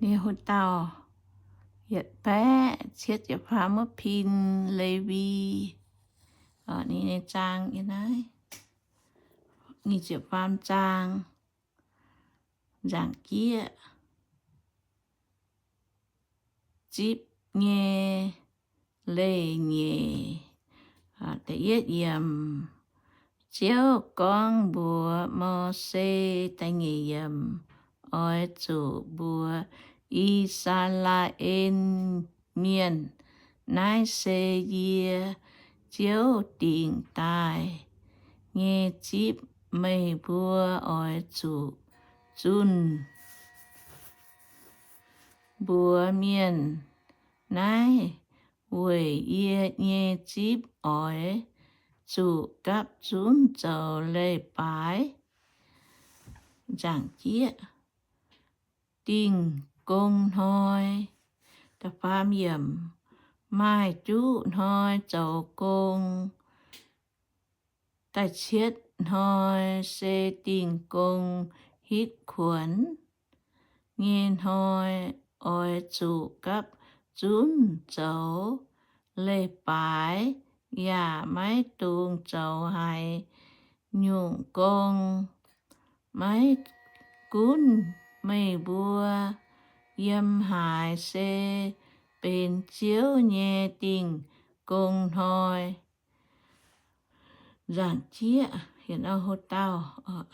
Ninh hlo dauh yietc baeqv cietv ziepc faam wuov pin Lewi. Ninh nyei zaang yiem naaiv nyic ziepc faam zaang, nzaangc jieqv, zipv nyei leih nyeic. Da'yietv yiemc, Ziouv gorngv mbuox Mose, da'nyeic yiemc, oix zuqc mbuox I^saa^laa^en Mienh, naaiv se yie, Ziouv, dingc daaih nyei zipv. Meih mbuo oix zuqc zunh mbuox mienh naaiv, weic yie nyei zipv oix zuqc gapv zunv zoux leiz-baaix. Nzaangc jieqv, Dingh Gong Hnoi. Da'faam yiemc, Maaih juqv hnoi zoux gong. Da'cietv hnoi se Dingh Gong Hitv Kuonx nyei hnoi, oix zuqc gapv zunv zoux leiz-baaix yaac maiv dungx zoux haaix nyungc gong. Maiv gunv meih mbuo yiem haaix, se benx Ziouv nyei Dingh Gong Hnoi. Nzaangc jieqv, yietc norm hlo dauh,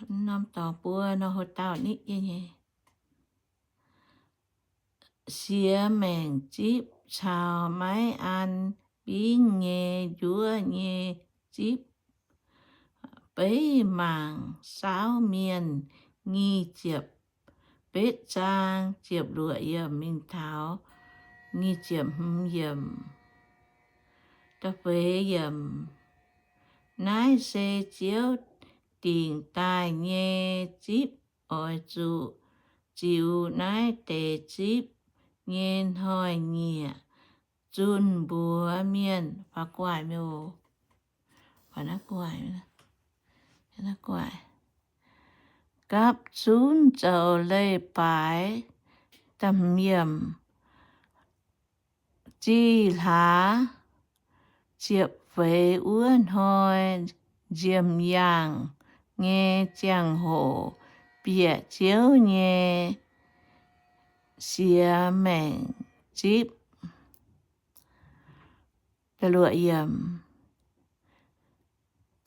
norm dorngx buo norm hlo dauh nitv nyei. Siex maengc zipv caux maiv an bingv nyei njuov nyei zipv. Beiv mangc Saauv Mienh nyic ziepc betv zaang ziepc luoqc yiemc mingh taux nyic ziepc hmz yiemc. Da'feix yiemc, Naaiv se Ziouv dingc daaih nyei zipv. Oix zuqc ziux naaiv deix zipv nyei hnoi-nyieqc zunh mbuox mienh. Gapv zunv zoux leiz-baaix. Zih hlaax ziepc feix wuov hnoi, nziemx yaangh nyei ziangh hoc, bieqc Ziouv nyei siex maengc zipv.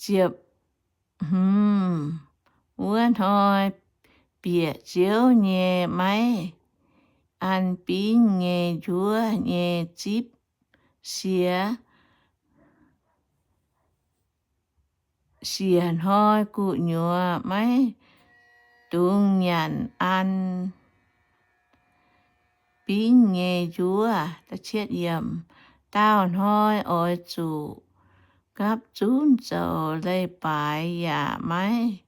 Ziepc hmz wuov hnoi, bieqc Ziouv nyei maiv an bingv nyei njuov nyei zipv. Siex, siex hnoi gu'nyuoz maiv dungx nyanc an bingv nyei njuov. Daauh hnoi oix zuqc gapv zunv zoux leiz-baaix yaac maiv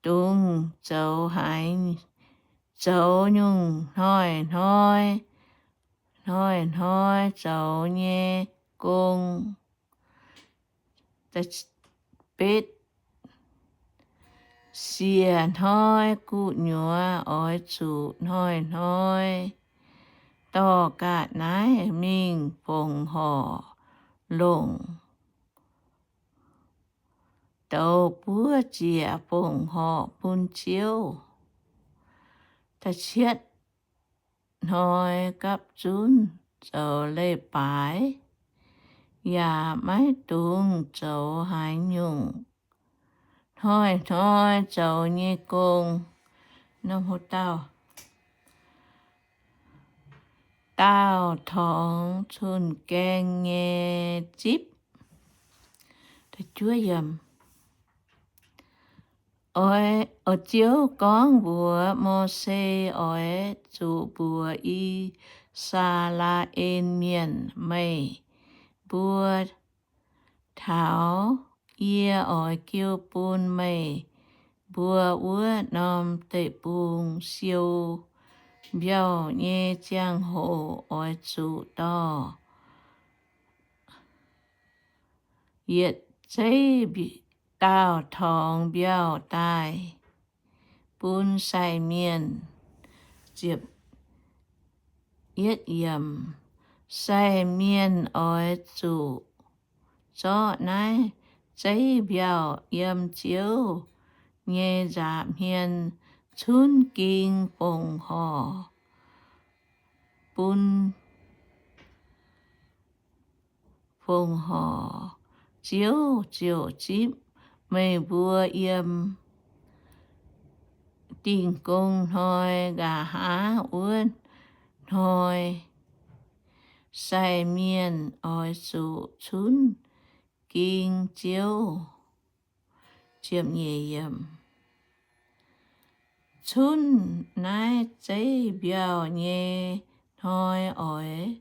dungx zoux haaix, zoux nyungc hnoi-hnoi, hnoi-hnoi zoux nyei gong. Betv, siex hnoi gu'nyuoz oix zuqc hnoi-hnoi dorh ga'naaiv mingh fongc horc longc, douz buov ziec fongc horc bun Ziouv. Da'cietv hnoi gapv zunv zoux leiz-baaix, yaac maiv dungx zoux haaix nyungc. Hnoi-hnoi zoux nyei gong. Daauh torngx cun-gaeng nyei zipv. Ziouv gorngv mbuox Mose, Oix zuqc mbuox I^saa^laa^en Mienh, Meih mbuo taux yie oix jiu bun meih mbuo wuov norm deic-bung siou mbiauh nyei ziangh hoc oix zuqc dorh yietc zeiv daauh torngx mbiauh daaih bun sai mienh. Yietv yiemc, sai mienh oix zuqc zorqv naaiv zeiv mbiauh yiem Ziouv nyei nza'hmien cunv ging fongc horc bun, fongc horc Ziouv ziouc zipv meih mbuo yiem Dingh Gong Hnoi nqa'haav wuov hnoi. Sai mienh oix zuqc cunv ging Ziouv. Cunv naaiv zeiv mbiauh nyei hnoi oix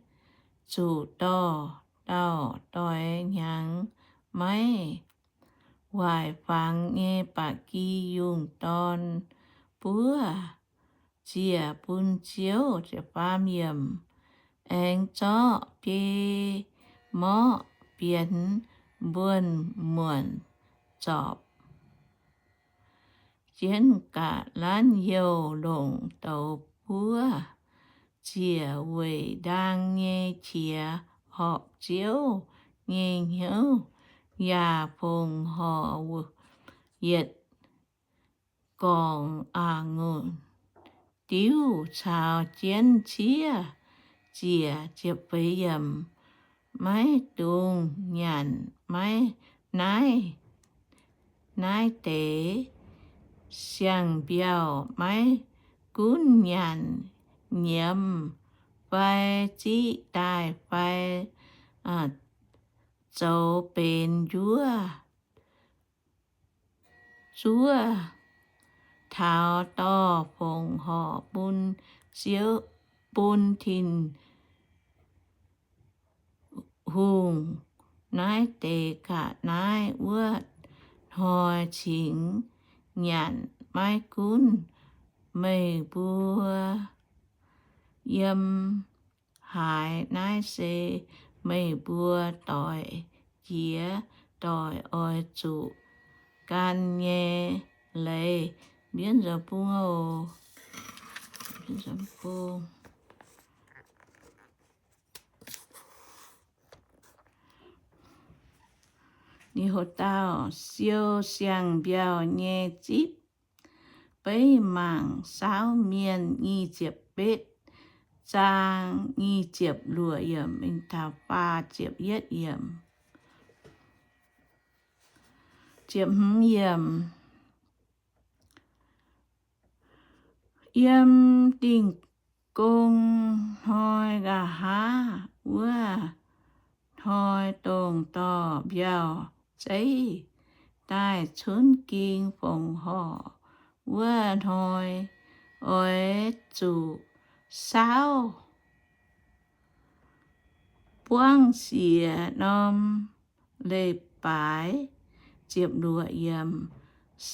zuqc dorh dauh doix-hnyangx maiv waaic fangx nyei ba'gi yungh dorn buov ziec bun Ziouv. Aengx zorqv biei morqv bienx mbuonx-muonc zorpc jienv ga'lanv youh longc douz buov ziec weic ndaang nyei qiex horpc Ziouv nyei hnyouv, yaac fongc horc yietc gorngc a'ngunc diuv caux jienv ciev ziec. Maiv dungx nyanc maiv naaiv, naaiv deix siang-mbiauh, maiv gunv nyanc, nyiemz fai ziqv daaih fai zoux benx njuov zuov, taux dorh fongc horc bun Ziouv, bun Tin-Hungh. Naaiv deix ga'naaiv wuov hnoi cingx nyanc. Maiv gunv meih mbuo yiem haaix, naaiv se meih mbuo doix jiex doic oix zuqc gan nyei leiz. Mbienv nzoux bung oc. Ninh houc dauh siou siang-mbiauh nyei zipv beiv mangc Saauv Mienh nyic ziepc betv zaang nyic ziepc luoqc yiemc mingh taux faah ziepc yietv yiemc. Ziepc hmz yiemc. Yiem Dingh Gong Hnoi nqa'haav wuov hnoi, dongh dorh mbiauh zeiv daaih cunv ging fongc horc wuov hnoi, oix zuqc saauv buangv siec norm leiz-baaix. Ziepc luoqc yiemc.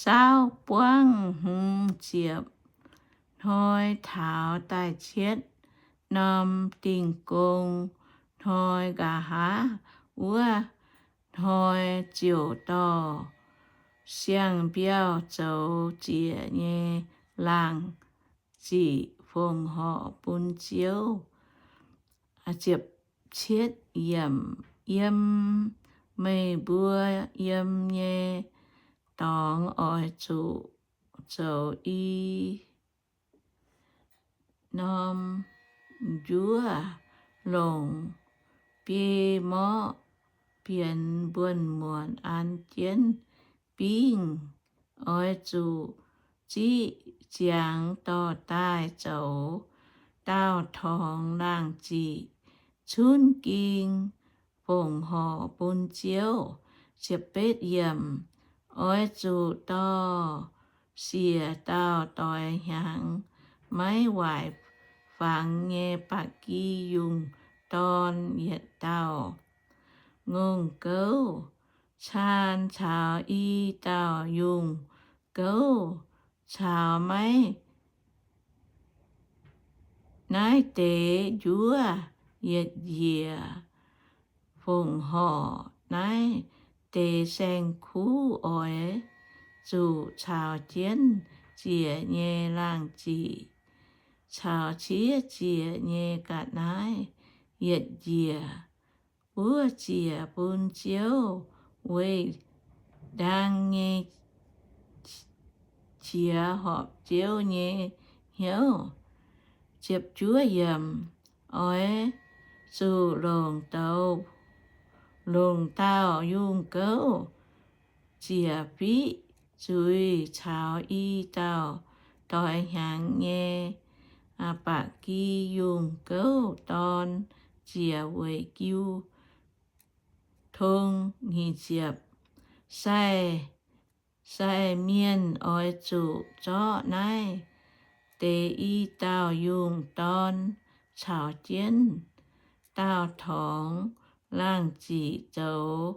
Saauv buangv hmz ziepc hnoi taux da'cietv norm Dingh Gong Hnoi nqa'haav wuov hnoi ziouc dorh siang-mbiauh zoux ziec nyei laangh ziqc fongc horc bun Ziouv. Ziepc cietv yiemc. Yiem meih mbuo yiem nyei dorngx oix zuqc zoux i norm njuov, longc biei morqv bienx mbuonx-muonc an jienv bingv. Oix zuqc ziqv ziangx dorh daaih zoux daauh torngx laangh ziqc cunv ging fongc horc bun Ziouv. Ziepc betv yiemc. Oix zuqc dorh siec dauh doix-hnyangx maiv waaic fangx nyei ba'gi yungh dorn yietc dauh ngongh gouv caan caux i dauh yungh gouv caux maiv naaiv deix njuov yietc njiec fongc horc. Naaiv deix saeng-kuv oix zuqc caux jienv ziec nyei laangh ziqc caux qiex jiez nyei ga'naaiv yietc njiec buov ziec bun Ziouv, weih ndaang nyei qiex horpc Ziouv nyei hnyouv. Ziepc juov yiemc. Oix zuqc longc douz, longc dauh yungh gouv ziec fiqv zuiz caux i dauh doix hnyangx nyei ba'gi yungh gouv dorn ziec weic jiu tong. Nyic ziepc. Sai, sai mienh oix zuqc zorqv naaiv deix i dauh yungh dorn caux jienv dauh torngx laangh ziqc zoux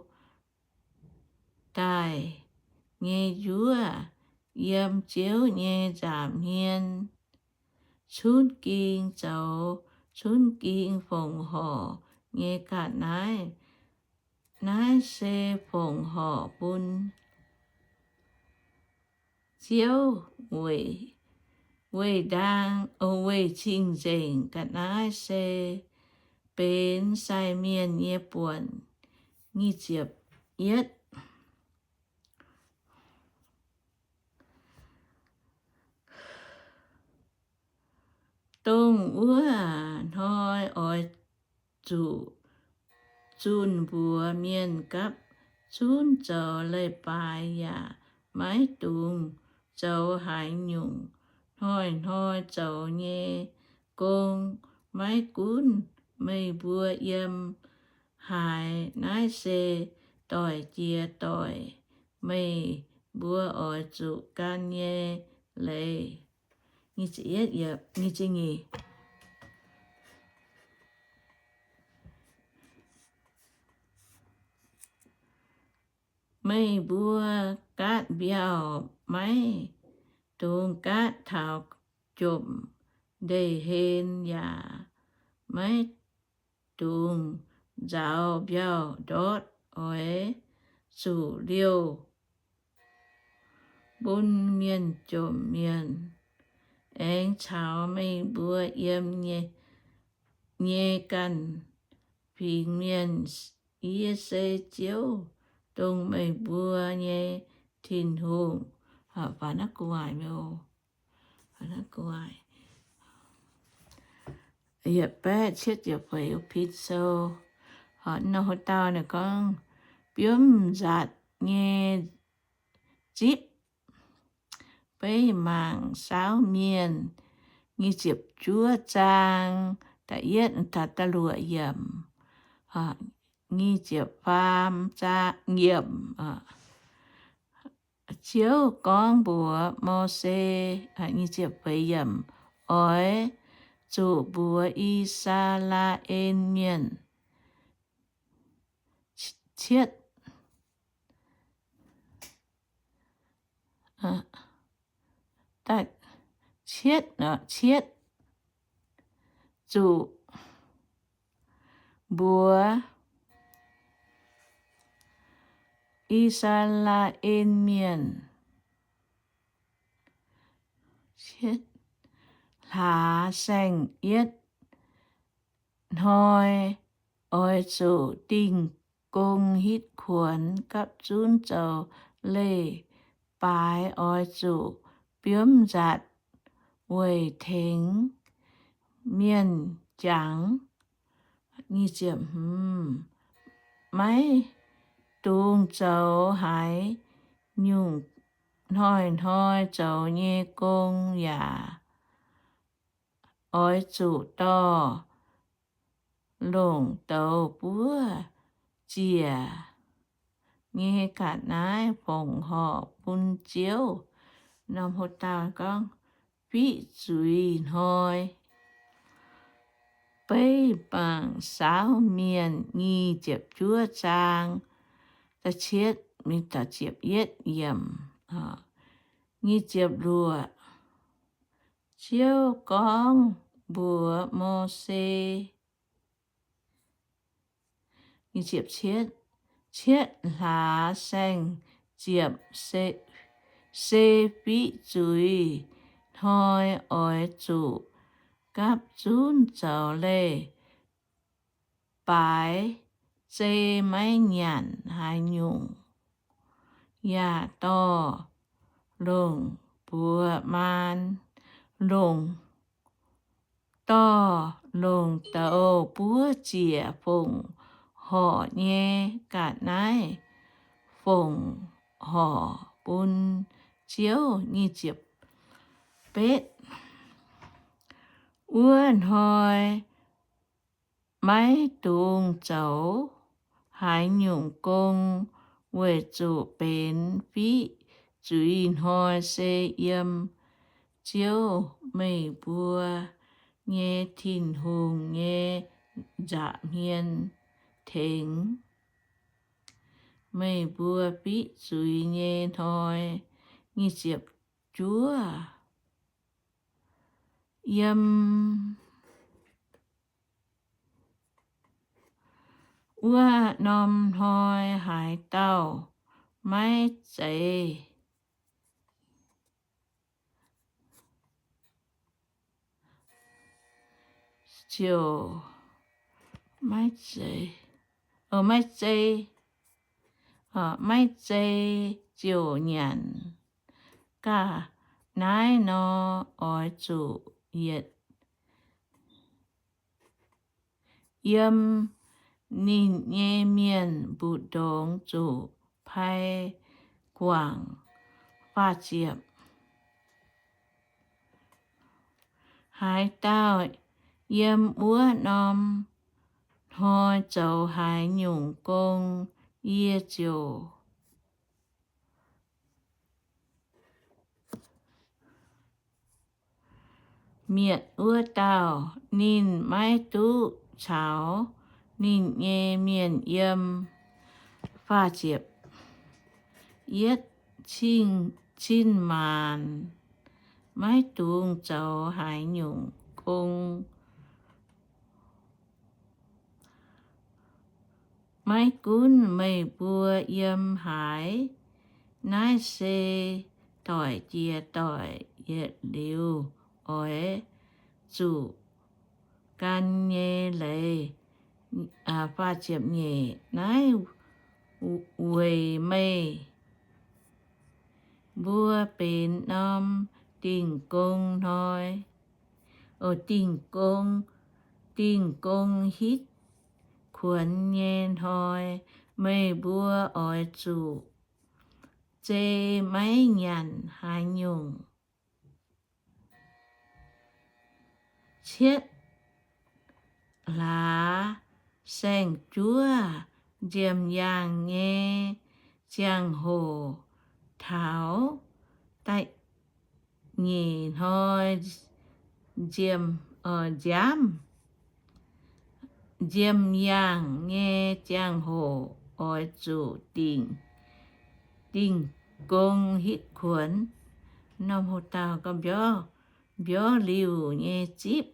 daaih nyei njuov yiem Ziouv nyei nza'hmien cunv ging zoux cunv ging fongc horc nyei ga'naaiv. Naaiv se fongc horc bun Ziouv weic, weic ndaang, o, weic cing-nzengc. Ga'naaiv se benx sai mienh nyei buonc. Nyic ziepc yietv. Dongh wuov hnoi oix zuqc zunh mbuox mienh gapv zunv zoux leiz-baaix yaac maiv dungx zoux haaix nyungc hnoi-hnoi zoux nyei gong. Maiv gunv meih mbuo yiem haaix, naaiv se doic jiex doic meih mbuo oix zuqc gan nyei leiz. Meih mbuo gaatv mbiauh maiv dungx gaatv taux jomc ndeic-hlen yaac maiv dungx nzaaux mbiauh ndortv. Oix zuqc liouh bun mienh jomc mienh, aengx caux meih mbuo yiem nyei ganh fingx mienh. Yie se Ziouv, dongh meih mbuo nyei Tin-Hungh. Yietc baeqv cietv ziepc feix Pin Sou. Nor haaix dauh naaic gorngv biomv nzatc nyei zipv beiv mangc saauv mienh. Nyic ziepc juov zaang da'yietv taux da'luoqc yiemc. Nyic ziepc faam zaang yiemc. Ziouv gorngv mbuox Mose, nyic ziepc feix yiemc, oix zuqc mbuox I^saa^laa^en Mienh, cietv, cietv, cietv zuqc mbuox I^saa^laa^en Mienh, hlaax saeng-yietv hnoi oix zuqc dingh gong hitv kuonx gapv zunv zoux leiz-baaix, oix zuqc biomv nzatc weic tengx mienh jangx. Maiv dungx zoux haaix nyungc hnoi-hnoi zoux nyei gong yaac oix zuqc dorh longc douz buov ziec nyei ga'naaiv fongc horc bun Ziouv. Norm hlo dauh gorngv, fiqv zuiz hnoi beiv mangc saauv mienh. Nyic ziepc juov zaang da'cietv mingh da'ziepc yietv yiemc. Nyic ziepc luoqc. Ziouv gorngv mbuox Mose, cietv hlaax saeng-ziepc se fiqv zuiz hnoi oix zuqc gapv zunv zoux leiz-baaix, zei maiv nyanc haaix nyungc, yaac dorh longc buoz maan, longc, dorh longc douz buov ziec fongc horc nyei ga'naaiv fongc horc bun Ziouv. Betv. Wuov hnoi maiv dungx zoux haaix nyungc gong, weic zuqc benx fiqv zuiz hnoi, se yiem Ziouv, meih mbuo nyei Tin-Hungh, nyei nza'hmien tengx meih mbuo fiqv zuiz nyei hnoi. Nyic ziepc juov. Yiem wuov norm hnoi haaix dauh maiv zeiz ziouc, maiv zeiz, maiv zei, maiv zei ziouc nyanc ga'naaiv nor, oix zuqc yietc yiem ninh nyei mienh mbu'ndongx zuqc pai guangc. Haaix dauh yiem wuov norm hnoi zoux haaix nyungc gong, yie ziouc mietc wuov dauh. Ninh maiv duqv caux ninh nyei mienh yiem. Yietv cin-maanc maiv dungx zoux haaix nyungc gong. Maiv gunv meih mbuo yiem haaix, naaiv se doic jiex doic yietc liuz oix zuqc gan nyei leiz. Naaiv weic meih mbuo benx norm dingh gong hnoi, dingh gong, dingh gong hitv kuonx nyei hnoi. Meih mbuo oix zuqc zei maiv nyanc haaix nyungc cietv hlaax saeng-juov nziemx-yaangh nyei ziangh hoc taux da'nyeic hnoi nziemx, nziaamv. Nziemx-yaangh nyei ziangh hoc oix zuqc dingh, dingh gong hitv kuonx. Norm hoc dauh gauh mbiorv, mbiorv liuh nyei zipv.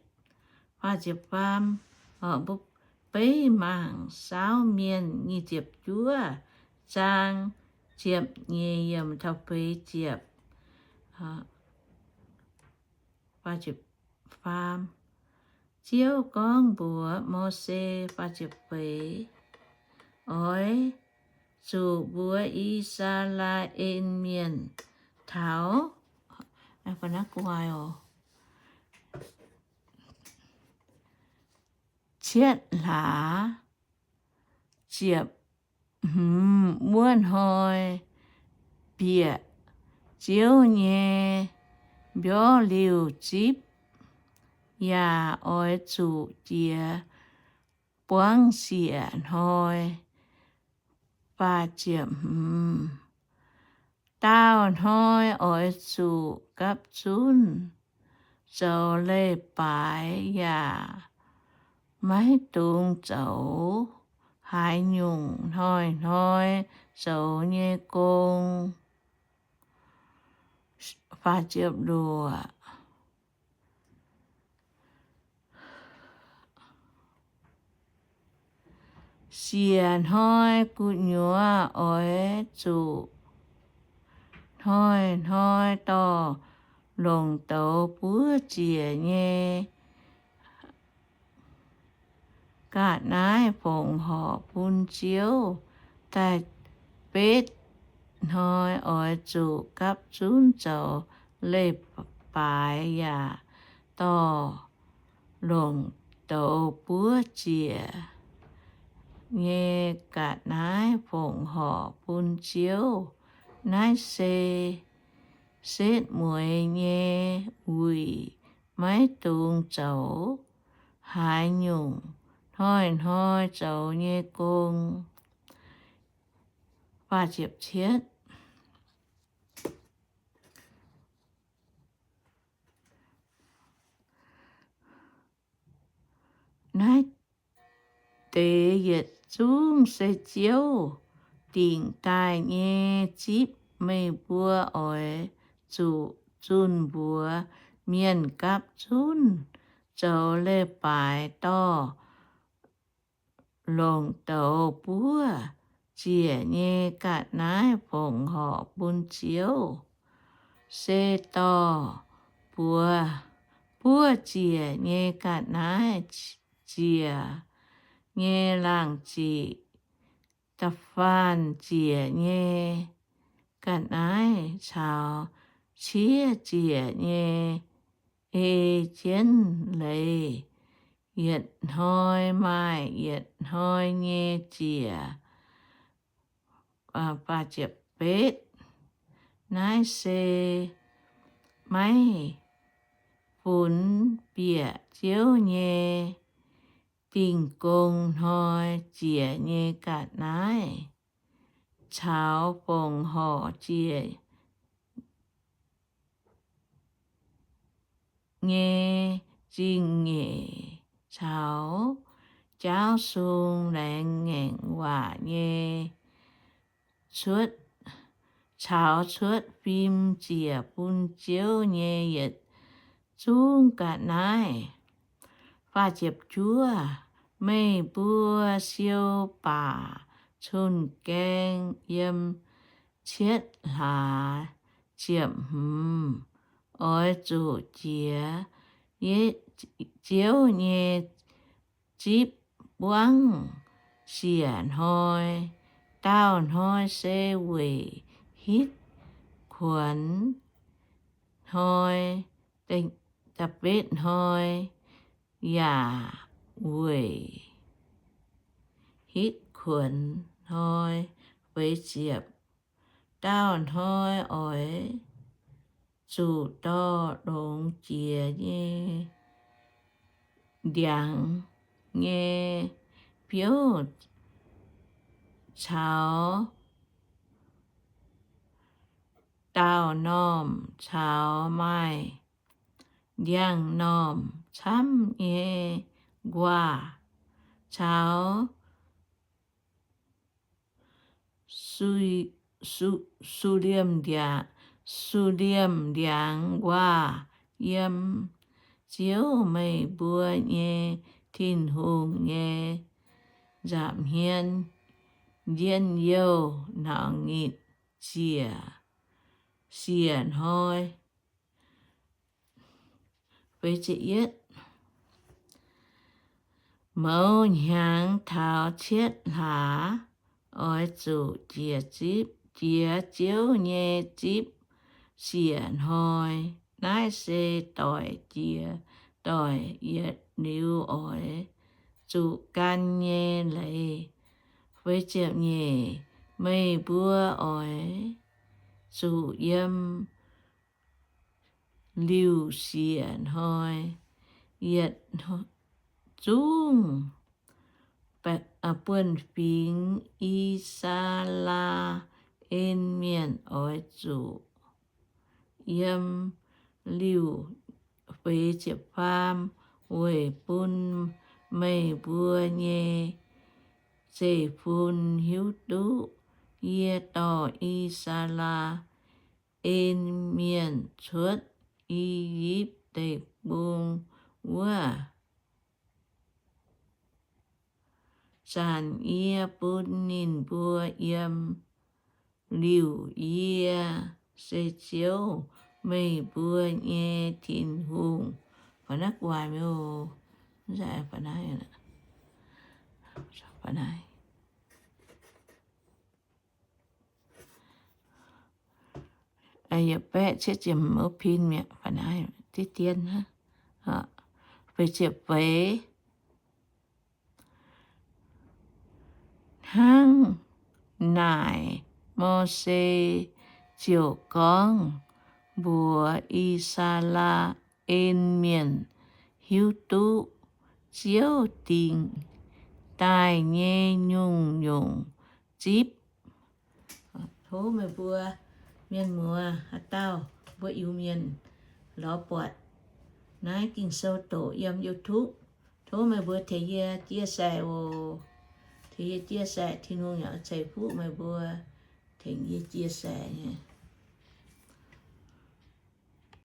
Faam, beiv mangc Saauv Mienh nyic ziepc juov zaang ziepc nyeic yiemc taux feix ziepc. Ziouv gorngv mbuox Mose, oix zuqc mbuox I^saa^laa^en Mienh taux cietv hlaax ziepc hmz wuov hnoi bieqc Ziouv nyei mbiorv liuh zipv, yaac oix zuqc jiex buangv siec hnoi. Faah ziepc hmz, daauh hnoi oix zuqc gapv zunv zoux leiz-baaix yaac maiv dungx zoux haaix nyungc hnoi-hnoi zoux nyei gong. Faah ziepc luoqc, siec hnoi gu'nyuoz oix zuqc hnoi-hnoi dorh longc douz buov ziec nyei ga'naaiv fongc horc bun Ziouv. Da'betv hnoi oix zuqc gapv zunv zoux leiz-baaix yaac dorh longc douz buov ziec nyei ga'naaiv fongc horc bun Ziouv. Naaiv se setv mueiz nyei wuic, maiv dungx zoux haaix nyungc hnoi-hnoi zoux nyei gong. Naaiv deix yietc zungv se Ziouv dingc daaih nyei zipv. Meih mbuo oix zuqc zunh mbuox mienh gapv zunv zoux leiz-baaix dorh longc douz buov ziec nyei ga'naaiv fongc horc bun Ziouv. Se dorh buoz, buov ziec nyei ga'naaiv, ziec nyei laangh ziqc, da'faanh ziec nyei ga'naaiv caux ciev ziec nyei ei jienv leiz. Yietc hnoi maaih yietc hnoi nyei ziec. Naaiv se maiv funx bieqc Ziouv nyei Dingh Gong Hnoi ziec nyei ga'naaiv caux fongc horc ziec nyei zingh nyeic caux jaauv sung laengz ngaengc waac nyei cuotv, caux cuotv fim ziec bun Ziouv nyei yietc zungv ga'naaiv. Meih mbuo siou baac cun-gaeng yiem cietv hlaax ziepc hmz oix zuqc jiex Ziouv nyei zipv buangv siec hnoi. Daauh hnoi se weic hitv kuonx hnoi, da'betv hnoi yaac weic hitv kuonx hnoi. Feix ziepc, daauh hnoi oix zuqc dorh longx jiex nyei ndiangx nyei biouv caux daauh normh caux maaih ndiangx-normh camv nyei nquaah caux su-, su-, su-, suliemh ndiangx nquaah yiem Ziouv, meih mbuo nyei Tin-Hungh, nyei nza'hmien njien-youh nangc nitc ziec, siec hnoi. Mouz hnyangx taux cietv hlaax oix zuqc jiex zipv, jiex Ziouv nyei zipv siec hnoi. Naaiv se doic jiex doic yietc liuz oix zuqc gan nyei leiz. Feix ziepc nyeic, meih mbuo oix zuqc yiem liuc siec hnoi. Yietc zungv buonv-fingx I^saa^laa^en Mienh oix zuqc yiem liuc, feix ziepc faam, weic bun meih mbuo nyei zeiv-fun hiuv duqv yie dorh I^saa^laa^en Mienh cuotv I^yipv Deic-Bung wuov zanc yie bun ninh mbuo yiem liuc. Yie se Ziouv, meih mbuo nyei Tin-Hungh. Naaiv guaax miuc, mv zeiz, naaiv Yietc baeqv cietv ziepc, mbuo pin mi'aqv, diqv dien, feix ziepc feix. Hnangv naaic, Mose ziouc gorngv mbuox I^saa^laa^en Mienh hiuv duqv Ziouv dingc daaih nyei nyungc-nyungc zipv. Tov meih mbuo mienh muoz haaix dauh mbuo Iu-Mienh lorz buatc naaiv Ging-Sou doqc yiem YouTube, tov meih mbuo tengx yie chia sẻ oc. Tengx yie chia sẻ, Tin-Hungh yaac ceix fuqv meih mbuo tengx yie chia sẻ nyei.